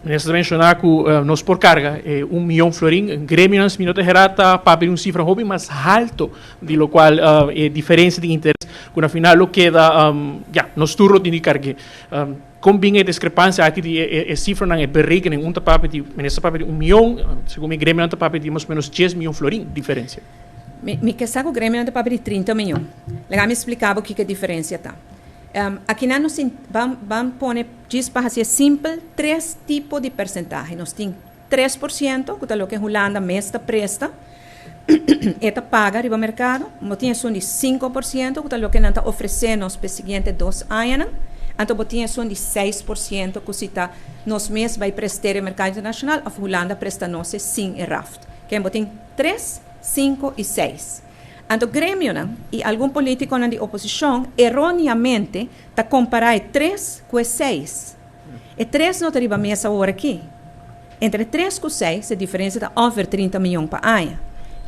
Minister a menshoná ku nos por karga e un mion florin. Gremionan si mi no ta herá ta papia di un sifra hopi mas halto di lokual e diferensia di interes ku na final lo keda ya nos tur lo tin di karg'é. Kon bin e diskrepansia aki di e sifranan, e berekening? Un ta papia di, minister ta papia di un mion, segun mi gremionan ta papia di mas o menos 10 mion florin diferensia. Mi ke sa ku gremionan ta papia di 30 mion. Laga mi splika bo kiko e diferensia ta. Akinan nos tin, ban ban pone djis pa hasié simpel, tres tipo di persentahe. Nos tin 3%, ku ta loke Hulanda mes ta presta, e ta paga riba merkado. Bo tin esun di 5%, ku ta loke nan ta ofresé nos p'e siguiente 2 añanan. Anto bo tin esun di 6%, ku si ta nos mes bai prest'é riba merkado internashonal òf Hulanda presta nos e sin e raft. Ken bo tin 3, 5 i 6. Anto gremionan i algun polítikonan di oposishon eróneamente ta kompará e 3 ku e 6. E 3 no ta riba mesa awor aki. Entre 3 ku 6 e diferensia ta ongeveer 30 mion pa aña.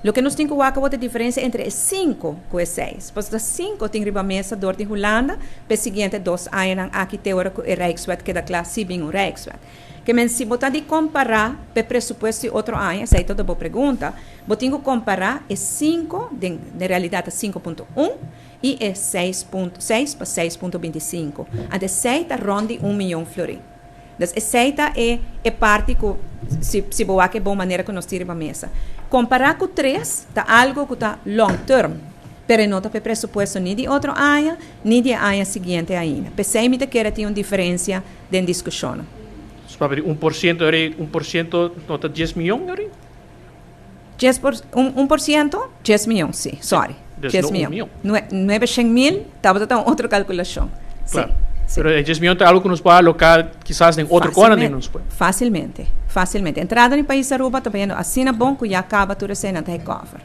Loke nos tin ku wak awor ta e diferensia entre e 5 ku e 6. Pasobra 5 tin riba mesa dor di Hulanda pa e siguiente 2 añanan aki te ora ku e Rijkswet keda kla, si bin un Rijkswet. Ke men si bo ta di kompará p'e presupuesto di otro aña, esei ta bo pregunta, bo tin ku kompará e 5, den den realidat ta 5.1, i e 6.6 pa 6.25. Anto esei ta rònt di un mion florin. Dus esei ta e e parti ku si si bo wak e bon manera ku nos tin riba mesa. Kompará ku 3 ta algu ku ta long term, pero e no ta p'e presupuesto ni di otro aña ni di e aña siguiente ainda. P'esei mi ta kere tin un diferensia den diskushonnan. Nos papia di 1%, ori 1% no ta 10 mion, ori? 10 por, 1%, 10 mion, si, sorry. Dus 10 no un mion. Mion. 900 mil, tabata un otro kalkulashon. Si. Klaro. Pero e 10 mion ta algu ku nos por aloká kisas den otro kos den nos por. Fásilmente, fásilmente. Entrada na pais Aruba ta bayendo asina bon ku ya kaba tur esei nan ta cover.